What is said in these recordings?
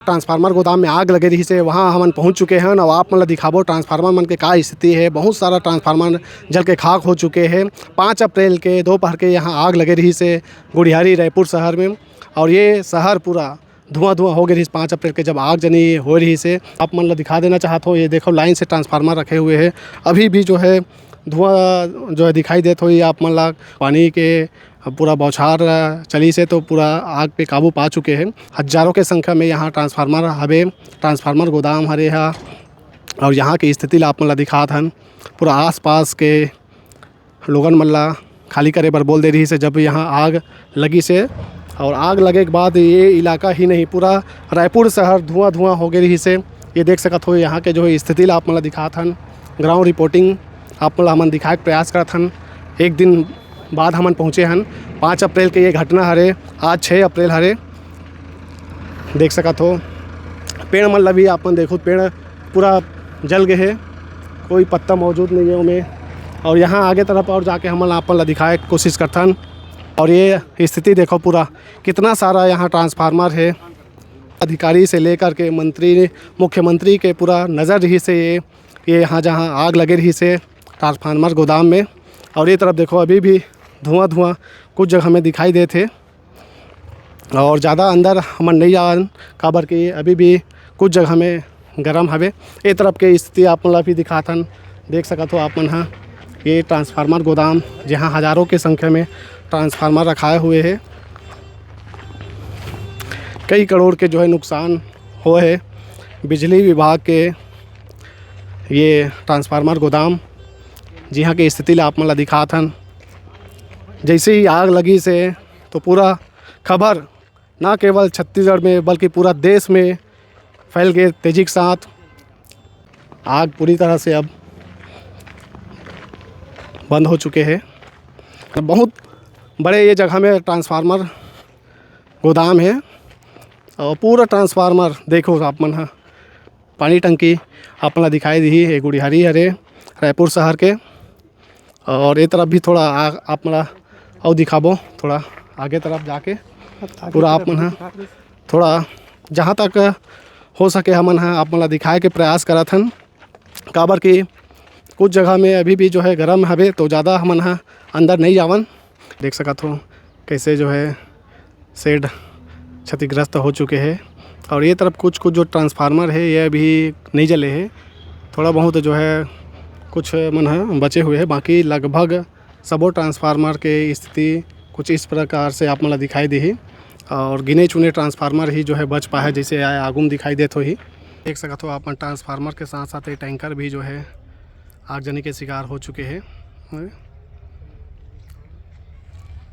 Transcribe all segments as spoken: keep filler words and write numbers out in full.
Transformer गोदाम में आग लगे रहिस हे, वहाँ हमन पहुँच चुके हन और आप मन ला दिखाबो ट्रांसफार्मर मन के का स्थिति हे। बहुत सारा ट्रांसफार्मर जल के खाक हो चुके हे। पाँच अप्रैल के दोपहर के यहाँ आग लगे रहिस हे गुढ़ियारी रायपुर शहर में, और ये शहर पूरा धुआं धुआं हो गए रहिस। पाँच अप्रैल के जब आगजनी हो रहिस हे, आप मन ला दिखा देना चाहत हो, ये देखो लाइन से ट्रांसफार्मर रखे हुए हे। अभी भी जो है धुआं जो है दिखाई देत होही आप मन ला। पानी के पूरा बौछार चलिस हे तो पूरा आग पे काबू पा चुके हैं। हजारों के संख्या में यहाँ ट्रांसफार्मर हवे, ट्रांसफार्मर गोदाम हरे हा। और यहाँ की स्थिति ला आप मन ला दिखात हन, पूरा आसपास के लोगन मन ला खाली करे बर बोल दे रहिस हे, जब यहाँ आग लगिस हे। और आग लगे के बाद ये इलाका ही नहीं, पूरा रायपुर शहर धुआं धुआं हो गए रहिस हे। ये देख सकत हो, यहाँ के जो है स्थिति ला आप मन ला दिखात हन, ग्राउंड रिपोर्टिंग आप मन ला हमन दिखाए के प्रयास करत हन। एक दिन बाद हमन पहुँचे हन, पाँच अप्रैल के ये घटना हरे, आज छः अप्रैल हरे। देख सकत हो, पेड़ मन ला भी आप मन देखो, पेड़ पूरा जल गए हे, कोई पत्ता मौजूद नहीं है ओमे। और यहाँ आगे तरफ और जाके हमन आप मन ला दिखाए के कोशिश करथन। और ये स्थिति देखो पूरा, कितना सारा यहाँ ट्रांसफार्मर है। अधिकारी से लेकर के मंत्री, मुख्यमंत्री के पूरा नज़र रहिस हे ये, ये यहाँ जहाँ आग लगे रहिस हे ट्रांसफार्मर गोदाम में। और ये तरफ देखो, अभी भी धुआं धुआं कुछ जगह में दिखाई देत हे। और ज़्यादा अंदर हमन नहीं जावन, काबर कि अभी भी कुछ जगह में गरम हवे। ए तरफ के स्थिति आप मन ला भी दिखाथन, देख सकत हो आप मन ह, ये ट्रांसफार्मर गोदाम, जहाँ हजारों के संख्या में ट्रांसफार्मर रखाए हुए हे। कई करोड़ के जो है नुकसान होए हे बिजली विभाग के ये ट्रांसफार्मर गोदाम, जिहाँ के स्थिति ला आप मन ला दिखाथन। जैसे ही आग लगिस हे तो पूरा खबर ना केवल छत्तीसगढ़ में बल्कि पूरा देश में फैल गए तेजी के साथ। आग पूरी तरह से अब बंद हो चुके हे। बहुत बड़े ये जगह में ट्रांसफार्मर गोदाम हे और पूरा ट्रांसफार्मर देखो आप मन ह, पानी टंकी आप मन ला दिखाई दिही, ये गुढ़ियारी हरे रायपुर शहर के। और ये तरफ भी थोड़ा आ, आप मन ला अउ दिखाबो, थोड़ा आगे तरफ जाके पूरा आप मन ह थोड़ा जहाँ तक हो सके हमन ह आप मन ला दिखाए के प्रयास करत हन, काबर कि कुछ जगह में अभी भी जो है गरम हवे तो ज़्यादा हमन ह अंदर नहीं जावन। देख सकत हो कैसे जो है शेड क्षतिग्रस्त हो चुके हैं। और ये तरफ कुछ कुछ जो ट्रांसफार्मर है ये अभी नहीं जले हैं, थोड़ा बहुत जो है कुछ मन ह बचे हुए हैं, बाकी लगभग सबो ट्रांसफार्मर के स्थिति कुछ इस प्रकार से आप मन ला दिखाई देही। और गिने चुने ट्रांसफार्मर ही जो है बच पाए, जैसे आगू में दिखाई देत होही। देख सकत हो आप मन ट्रांसफार्मर के साथ साथ ये टैंकर भी जो है आगजनी के शिकार हो चुके हैं।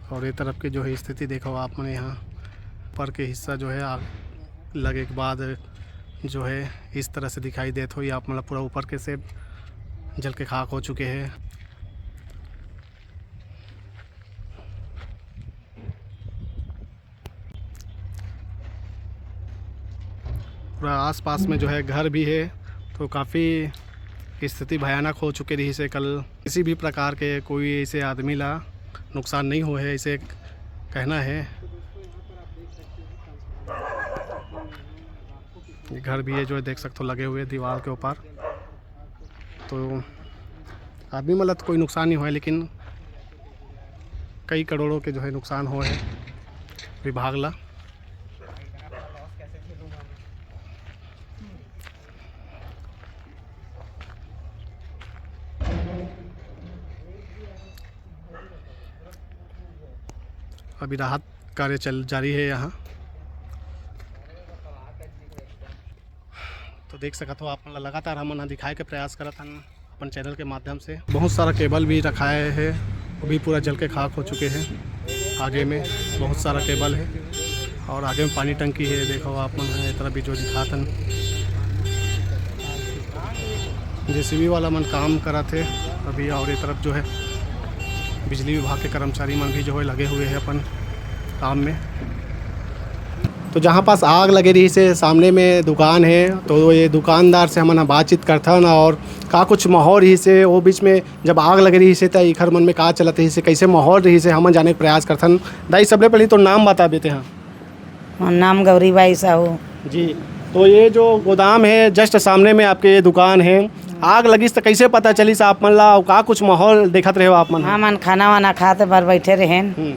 और ये तरफ के जो है स्थिति देखो आप मन, यहाँ ऊपर के हिस्सा जो है आग लगे के बाद जो है इस तरह से दिखाई देत होही आप मन ला, पूरा ऊपर के से जल के खाक हो चुके हैं। पूरा आसपास में जो है घर भी है, तो काफ़ी स्थिति भयानक हो चुके रहिस हे कल। किसी भी प्रकार के कोई ऐसे आदमी ला नुकसान नहीं हुए है, ऐसे कहना है। ये घर भी है जो है देख सकते हो लगे हुए दीवार के ऊपर। तो आदमी मन ला तो कोई नुकसान नहीं हुआ है, लेकिन कई करोड़ों के जो है नुकसान हुआ है विभाग ला। अभी राहत कार्य चल जारी है यहाँ। तो देख सकत हो आप मन ला लगातार हमन ह दिखाए के प्रयास करत हन अपन चैनल के माध्यम से। बहुत सारा केबल भी रखाए है, वो भी पूरा जल के खाक हो चुके हैं। आगे में बहुत सारा केबल है और आगे में पानी टंकी है। देखो आप मन ह ये तरफ भी जो दिखात हन, जेसीबी वाला मन काम करत है अभी। और ये तरफ जो है बिजली विभाग के कर्मचारी मन भी जो है लगे हुए हैं अपन काम में। तो जहाँ पास आग लगे रहिस हे सामने में दुकान है, तो ये दुकानदार से हमन ह बातचीत करथन और का कुछ माहौल रहिस हे वो बीच में जब आग लगे रहिस हे त इखर मन में का चलत रहिस हे, कैसे माहौल रहिस हे, हमन जाने के प्रयास करथन। दाई, सबले पहले तो नाम बता देते हैं। मोर नाम गौरी बाई साहू। जी, तो ये जो गोदाम है, just सामने में आपके ये दुकान है, आग लगिस त कइसे पता चलिस आप मन ला, अउ का कुछ माहौल देखत रहे हो आप मन? हमन खाना वाना खाते बर बैठे रहेन, हम्म।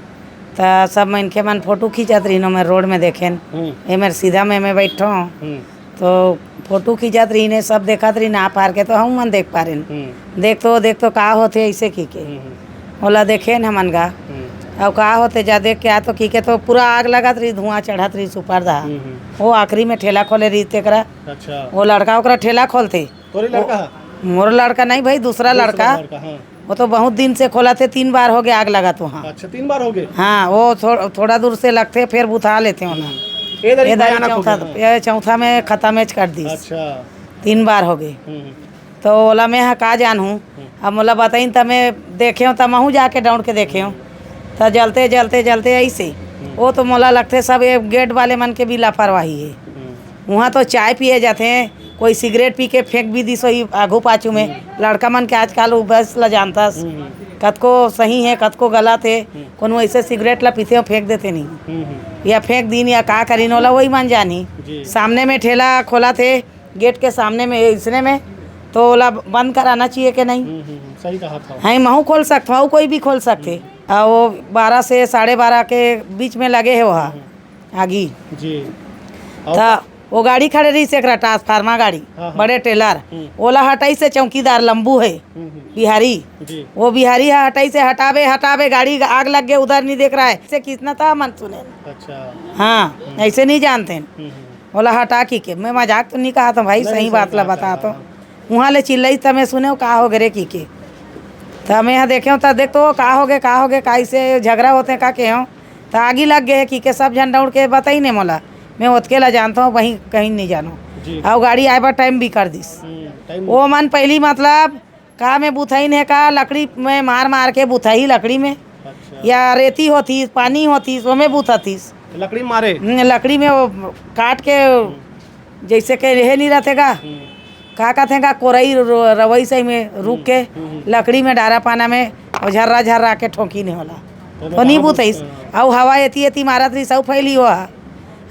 त सब मनखे मन फोटो खींचत रहिन, मैं रोड में देखेन, हम्म। एमेर सीधा में मैं बैठो, हम्म। तो फोटो खींचत रहिन, सब देखत रहिन, आप हार के तो हम मन देख पारेन। हम्म। देख तो, देख तो का होथे ऐसे की के। हम्म, हम्म। ओला देखेन हमन गा। हम्म। अउ का होथे जा देख के आ तो की के तो पूरा आग लगत रही, धुआं चढ़त रही ऊपर दा। हम्म, हम्म। वो आखिरी में ठेला खोले रही तेकरा। अच्छा। वो लड़का ओकरा ठेला खोलथे। तोरे वो लड़का? मोर लड़का नहीं भाई, दूसरा दूसरा लड़का। लड़का, हाँ। वो तो बहुत दिन से खोलथे, तीन बार हो गए आग लगत वहाँ। अच्छा, तीन बार हो गए? हाँ, वो थो-, थोड़ा दूर से लगथे, फिर बुता लेथे ओला। ये दरी ये दरी भयानक हो चौथा, गया, हाँ। ये चौथा में खतम कर दिस। अच्छा। तीन बार हो गए। हम्म। तो ओला मैं ह का जानहूँ, हम्म। अब मोला बताइन त मैं देखे हूँ, त महूँ जाके दौड़ के देखे हूँ। त जलते, जलते, जलते ऐसे। हम्म। वो तो मोला लगथे सब ये गेट वाले मन के भी लापरवाही है। हम्म। उहाँ तो चाय पिए जाथे, कोई सिगरेट पी के फेंक भी दिस होही आघू पाछू में। हम्म। लड़का मन के आजकल उबस ल जानथस, हम्म। कतको सही है, कतको गलत है। हम्म। कोनो ऐसे सिगरेट ला पीथे, फेंक देथे नहीं। हम्म, हम्म। या फेंक दीन या का करीन, ओला वही मन जानी। जी। सामने में ठेला खोलथे, गेट के सामने में, इसने में, तो ओला बंद कराना चाहिए कि नहीं? हम्म, हम्म, हम्म, सही कहा था। हाँ, महूँ खोल सकथों, अउ कोई भी खोल सकथे। हम्म। अउ वो बारह से साढ़े बारह के बीच में लगे है वहाँ। हम्म। आगी। जी। अउ त वो गाड़ी खड़े रहिस, एकरा ट्रांसफार्मर गाड़ी, हाँ, हाँ। बड़े ट्रेलर, हम्म। ओला हटाइस हे चौकीदार लंबू है, हम्म, हम्म। बिहारी। जी। वो बिहारी ह हटाइस हे, हटावे, हटावे, गाड़ी आग लग गए, उधर नहीं देख रहा है, ऐसे कितना था मन सुने। अच्छा। हाँ, हम्म। ऐसे नहीं जानते हैं। हम्म, हम्म। ओला हटा की के, मैं मजाक तो नहीं कहा था भाई, नहीं, सही सही बात ला कहा था, बता तो। हाँ। उहाँ ले चिल्लाइस त मैं सुने, "का हो गे रे?" की के। त मैं यहाँ देखे हूँ, त देख तो, "का हो गे, का हो गे, का ऐसे झगड़ा होथे का?" के हूँ। त आगी लग गए हे की के, सब झन दौड़ के बताइन हे मोला। मैं ओतके ला जानता हूँ, वहीं कहीं नहीं जानो। जी। अउ गाड़ी आए बर टाइम भी कर दिस। हम्म, टाइम। वो मन पहली मतलब का में बुथाइन हे का, लकड़ी में मार मार के बुथाही लकड़ी में। अच्छा। या रेती होतिस, पानी होतिस, ओमे बुथातिस। लकड़ी मारे? हम्म, लकड़ी में वो काट के हम्म। जैसे के हे नहीं रहते का? हम्म। का कहते हैं का, कोरई रो-, रवई सही में रुक हम्म, के, हम्म, हम्म। लकड़ी में डारा पाना में, और झर्रा झर्रा के ठोंकी नहीं होला। तो तो नहीं बताओ, बुतईस। हाँ। अउ हवा एती एती मारत रही, सब फैली हुआ।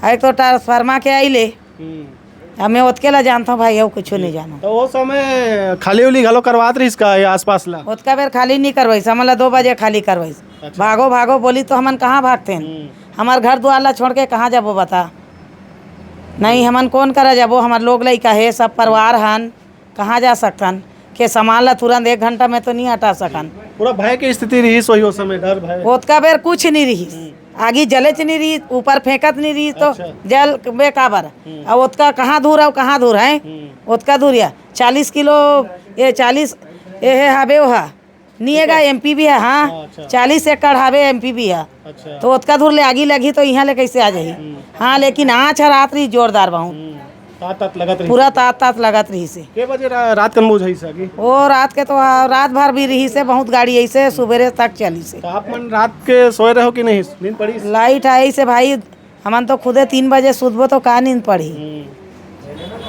अउ एक तो ट्रांसफार्मर के आई ले। हम्म। अब मैं ओतके ला जानता हूँ भाई, अउ कुछ जी। नहीं जाना। तो वो समय खाली उली घलो करवात रहीस का ये आसपास ला? ओतका बेर खाली नहीं करवाइस, हमन ला दो बजे खाली करवाइस। अच्छा। भागो, भागो बोली तो हमन कहाँ भागते हैं? हम्म। हमार घर दुआर ला छोड़ के कहाँ जाबो बता? नहीं, हमन कौन करा जाबो? हमार लोग लइका हे, सब परिवार हन, कहाँ जा सकथन? के सामान ला तुरंत एक घंटा में तो नहीं हटा सकन। पूरा भय के स्थिति रहीस वही, ओ समय डर भय। ओतका बेर कुछ नहीं रहीस, हम्म। आगी जलेच नहीं रहीस, ऊपर फेंकत नहीं रहीस, तो अच्छा। जल बे काबर? हम्म। अब ओतका कहाँ दूर है, कहाँ दूर है? हम्म। ओतका दूर या चालीस किलो, ये चालीस, ये हे हाबे ओहा। निएगा ठीक है। एमपीवी है, हाँ। हाँ, अच्छा। चालीस एकड़ हावे एमपीवी है। अच्छा। तो ओतका दूर ले आगी लगही तो इहाँ ले कैसे आ जाही? हम्म। हाँ, लेकिन आँच ह रात रही जोरदार बहुत। हम्म। तात तात लगत रही। पूरा तात तात लगत रही से। के बजे रा-, रात कन बुझाइस आगी? वो रात के तो, हाँ, रात भर भी रही से, बहुत गाड़ी ऐसे सुबेरे तक चली से। तो आप मन रात के सोए रहो कि नहीं? नींद पड़ी? लाइट आई से भाई, हमन तो खुदे तीन बजे सुतबो तो का नींद पड़ही? हम्म।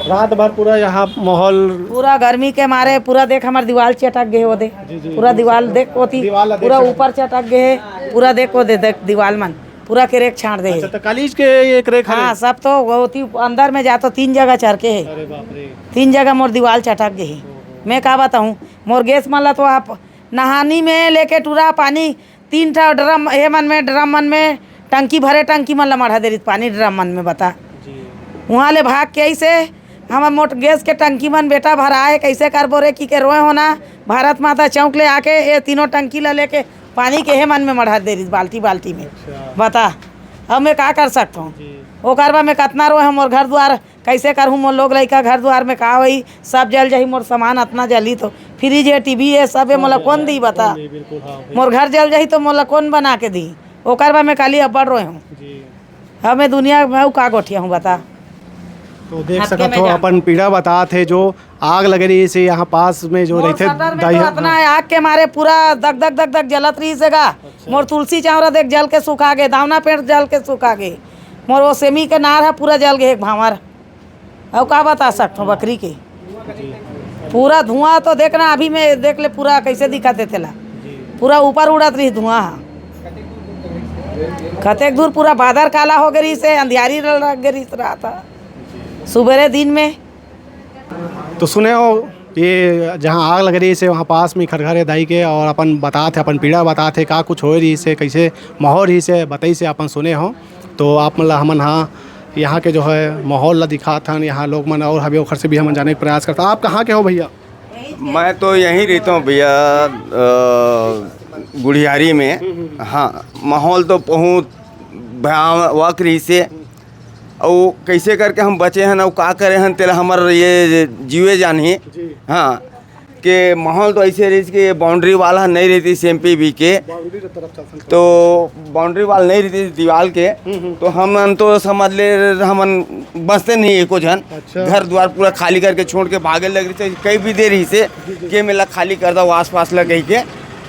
रात भर पूरा यहाँ माहौल पूरा गर्मी के मारे पूरा देख हमर दीवाल चटक गे हे ओदे। जी, जी, पूरा जी, दीवाल सब देख ओती, दीवाल ला देख पूरा सकत ऊपर चटक गे हे, पूरा देख ओदे, देख दीवाल मन पूरा के रेक छाड़ दे हे। अच्छा, तो कॉलेज के ये एक रेक हरे? हाँ, सब तो ओती अंदर में जातो तीन जगह चरके हे। अरे बाप रे। तीन जगह मोर दीवाल चटक गे हे। ओहो। मैं का बताऊँ, मोर गेस मन ला तो आप नहानी में लेके टूरा पानी तीन ठा ड्रम, हे मन में, ड्रम मन में टंकी भरे, टंकी मन ला मढ़ा दे रहिस पानी ड्रम मन में, बता। जी। उहाँ ले भाग के अइसे हमर मोट गैस के टंकी मन बेटा भराए, कैसे करबो रे, की के रोए होना, भारत माता चौक ले आके ये तीनों टंकी ला लेके पानी के हे मन में मढ़ा दे रहिस बाल्टी, बाल्टी में। अच्छा। बता, अब मैं का कर सकत हूँ? जी। ओकर बाद मैं कतना रोए हूँ, मोर घर दुआर कैसे करहूँ, मोर लोग लइका घर दुआर में का होई, सब जल जाही, मोर सामान अतना जली तो फ्रिज हे, टीवी हे, सब हे, सब मोला जल कौन जाही, दी बता? कौन दी, बिल्कुल, हाँ, बिल्कुल। मोर घर जल जाही तो मोला कौन बना के दी? ओकर बर मैं काली अब्बड़ रोए हूँ। जी। अब मैं दुनिया में अउ का गोठिया हूँ बता? तो देख सकत हो, अपन पीड़ा बतात हे, जो आग लगे रहिस हे यहाँ पास में जो मोर रहिथे शटर में दाई तो ह-, अतना हाँ। आग के मारे पूरा दग दग दग दग जलत रहिस हे गा। अच्छा। मोर तुलसी चावरा देख जल के सुखा गे, दावना पेड़ जल के सुखा गे, मोर वो सेमी के नार ह पूरा जल गे एक भांवर। अउ का बता सकत हूँ बकरी के? जी। पूरा धुआं तो देखना, अभी में देख ले पूरा कैसे दिखत हे तेला। जी। पूरा ऊपर उड़त रही धुआं ह। कतेक दूर पूरा बादर काला हो गे रहिस हे, अंधियारी ल-, लग गे रहिस रात ह। जी। सुबेरे दिन में। तो सुने हो, ये जहाँ आग लग रहिस हे, वहाँ पास में घर घर हे दाई के, और अपन बतात हे, अपन पीड़ा बतात हे, का कुछ होए रहिस हे, कैसे माहौल रहिस हे, बताइस हे, अपन सुने हो। तो आप मन ला हमन हा यहाँ के जो है माहौल ला दिखात हन, यहाँ लोग मन और हवे, ओखर से भी हमन जाने के प्रयास करत हन। आप कहाँ के हो भैया? मैं तो यहीं रहता हूँ भैया, अ, गुढ़ियारी में। हाँ, माहौल तो बहुत भयावह रहिस हे। अउ कैसे करके हम बचे हन अउ का करे हन, तेला हमर ये जीवे जानही। हाँ, के माहौल तो ऐसे रहिस कि boundary wall नहीं रहिस एमपीबी के। तो boundary wall नहीं रहिस दीवाल के, तो हमन तो समझ ले, हमन बसते नहीं एको झन। घर द्वार पूरा खाली करके छोड़ के भागे लग रहिस हे, कई भी दे रहिस हे के मेला खाली कर दो आसपास ला कहि के।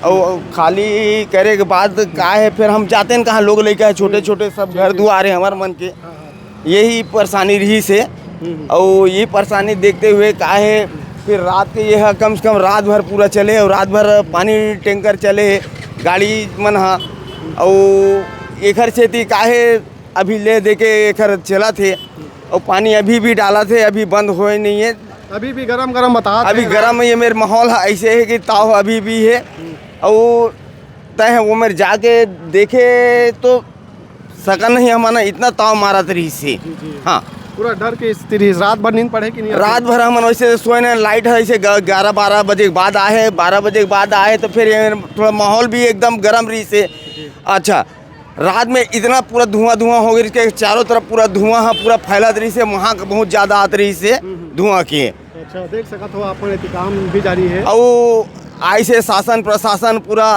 और खाली करे के बाद का है, फिर हम जाते हैं कहाँ, लोग लइका है, छोटे छोटे सब घर दुआर है हमारे मन के। यही परेशानी रहिस हे। और ये परेशानी देखते हुए का है, फिर रात के यह कम से कम रात भर पूरा चले और रात भर पानी टैंकर चले, गाड़ी मन हा। और एखर सेती का है, अभी ले दे के एखर चलत हे। और पानी अभी भी डालत हे, अभी बंद होए नहीं है। अभी भी गरम गरम बतात अभी हे। गरम, ये मेरे माहौल है, ऐसे है कि ताव अभी भी है। और तय है वो मेरे जाके देखे तो सकन नहीं, हमन इतना ताव मारत रहिस हे। हाँ, पूरा डर की स्थिति रहिस। रात भर नींद पड़े कि नहीं? रात भर हमन वैसे सोए नहीं, लाइट है ऐसे ग्यारह बारह बजे के बाद आए, बारह बजे के बाद आए तो फिर ये थोड़ा माहौल भी एकदम गरम रहिस हे। अच्छा, रात में इतना पूरा धुआं धुआं हो गया, इसके चारों तरफ पूरा धुआं है, पूरा फैलत रहिस हे, महक बहुत ज्यादा आत रहिस हे धुआं के। अच्छा, देख सकत हो आप मन, एती काम भी जारी है। अउ ऐसे शासन प्रशासन पूरा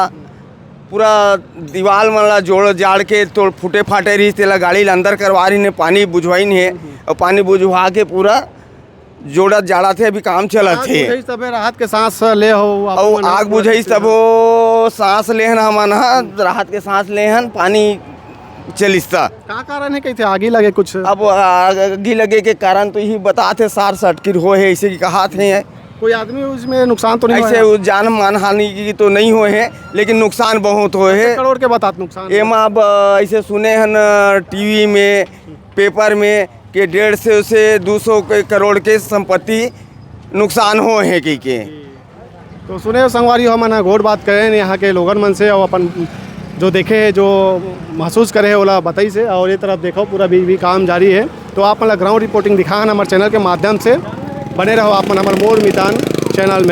पूरा दीवाल मन ला जोड़ जाड़ के तोड़ फूटे फाटे रहिस, तेला गाड़ी ला अंदर करवा रहिन हे, पानी बुझवाइन हे। और पानी बुझवा के पूरा जोड़त जाड़त हे, अभी काम चलत आग हे। बुझाइस तबे राहत के सांस ले हो आप अउ मन। आग बुझाइस तब वो सांस लेहन हमन ह, राहत के सांस लेहन, पानी चलिस त। का कारण है, कैसे आगी लगे कुछ? अब आगी लगे के कारण तो यही बतात हे, सार सर्किट हो है, ऐसे की कहात हे। कोई आदमी उसमें नुकसान तो नहीं ऐसे हुआ? वो जान मानहानि की तो नहीं होए है, लेकिन नुकसान बहुत होए है। करोड़ के बतात नुकसान। एमा अब ऐसे सुने हन टीवी में, पेपर में कि डेढ़ सौ से दो सौ के करोड़ के संपत्ति नुकसान होए है कहि के। तो सुने हो संगवारी हो, हमन ह गोठ बात करे हैं यहाँ के लोगन मन से और अपन जो देखे हैं, जो महसूस करे हैं, ओला बताइस हे। और ये तरफ देखो, पूरा भी, भी काम जारी है। तो आप मन ला ग्राउंड रिपोर्टिंग दिखाहन हमर चैनल के माध्यम से। बने रहो आप मन हमर मोर मितान चैनल में।